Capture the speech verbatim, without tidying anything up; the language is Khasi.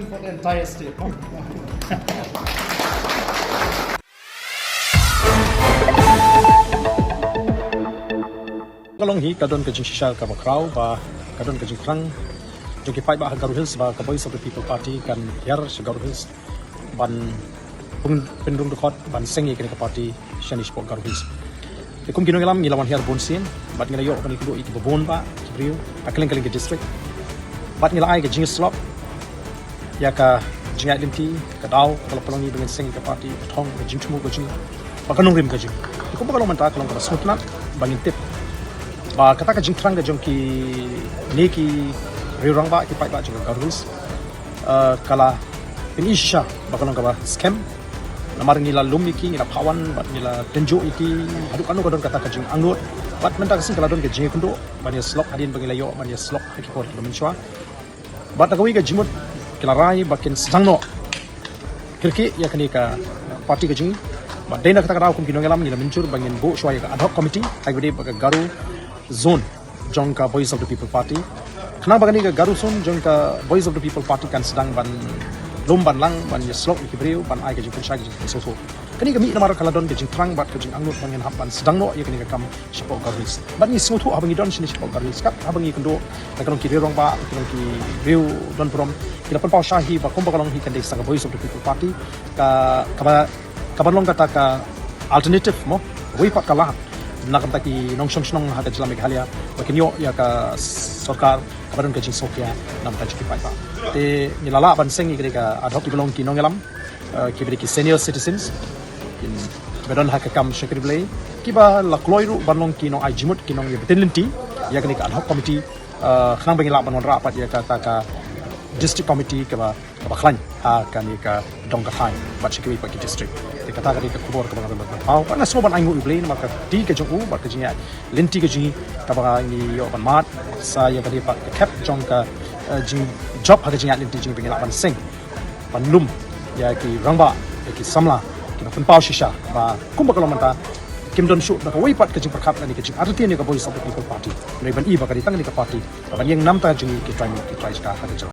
For the entire state. Ka long hi ka don ka jingshisha kaba khraw ba ka don ka jingthrang jong ki paidbah ha Garo Hills ba ka Voice of the People Party kan hiar sha Garo Hills ban pyn- pynrung dkhot ban seng ïa kane ka party shane shapoh Garo Hills. Te kum ki nongïalam ngi la wan hiar bun sien bad ngi la ïoh ban ïakynduh ïa kiba bun bah ki briew ha kylleng kylleng ki district bad ngi la ai ka jingïasyllok ïa ka jingïaid lynti, ka daw kaba la pynlong ïa ngi ba ngin seng ïa ka party, ka thong, ka jingthmu ka jong ngi bad ka nongrim ka jong ngi. Te kumba ka long mynta ka long kaba sngewtynnat ba ngin tip ba kata ka jingthrang ka jong kine ki riew rangbah, ki paidbah jong ka Garo Hills, eh, ka la pyni shisha ba ka long kaba skhem. Namar ngi la lum ïa ki, ngi la phah wan bad ngi la tynjuh ïa ki haduh katno ka don kata ka jingangnud. Bad mynta ka sngi ka la don ka jingïakynduh ban ïasyllok hadien ba ngi la ïoh ban ïasyllok ha ki por kiba mynshwa. Bad na kawei ka jingmut ki la rai ba kin sdang noh kyrkieh ïa kane ka party ka jong ngi. Bad dei na kata ka daw kum ki nongïalam ngi la mynjur ba ngin buh shuwa ïa ka ad hoc committee ha kaba ïadei bad ka Garo zone jong ka Voice of the People Party. Khnang ba kane ka Garo zone jong ka Voice of the People Party kan sdang ban lum ban lang, ban ïasyllok ïa ki briew, ban ai ka jingpynshai, ka jingsngewthuh. Kane ka mih namar ka la don ka jingthrang bad ka jingangnud ba ngin hap ban sdang noh ïa kane ka kam shapoh Garo Hills. Bad ngi sngewthuh haba ngi don shane shapoh Garo Hills, kat haba ngi ïakynduh, ka long ki riew rangbah, ka long ki riew don burom, ki la pynpaw sha hi ba kumba ka long hi kan dei sa ka Voice of the People Party, ka, kaba, kaba long kata ka alternative mo, wei pat ka lad na ka bynta ki nongshong shnong ha ka jylla Meghalaya ba kin ïoh ïa ka sorkar kaba don ka jingsngewkhia na ka bynta jong ki paidbah. Te ngi la lah ban seng ïa kane ka ad hoc, kiba long ki nongïalam, eh, kiba dei ki senior citizens, kin, kiba don ha ka kam shakri Blei, kiba la kloi ruh ban long ki nongai jingmut, ki nongïabteng lynti ïa kane ka ad hoc committee, eh, khnang ba ngin lah ban wanrah pat ïa kata ka district committee kaba, kaba khlaiñ ha kane ka dong ka thaiñ bad sha kiwei pat ki district. Te kata ka dei ka khubor kaba nga don ban pynpaw. Bad nga sngew ban ainguh ïa U Blei namar ka kti ka jong u bad ka jingïaid lynti ka jong ngi kaba ngi ïoh ban mad sa ïa ka dei pat ka khep jong ka, eh, jingjop ha ka jingïaid lynti jong ngi ba ngin lah ban seng ban lum ïa ki rangbah, ïa ki samla kiba pynpaw shisha ba kumba ka long mynta kim don shuh da kawei pat ka jingpyrkhat lane ka jingartatien ïa ka Voice of the People Party. Hynrei ban i ba ka dei tang kane ka party kaban ïeng namar jong ngi ki trai mut ki trai jaka ha ka jylla.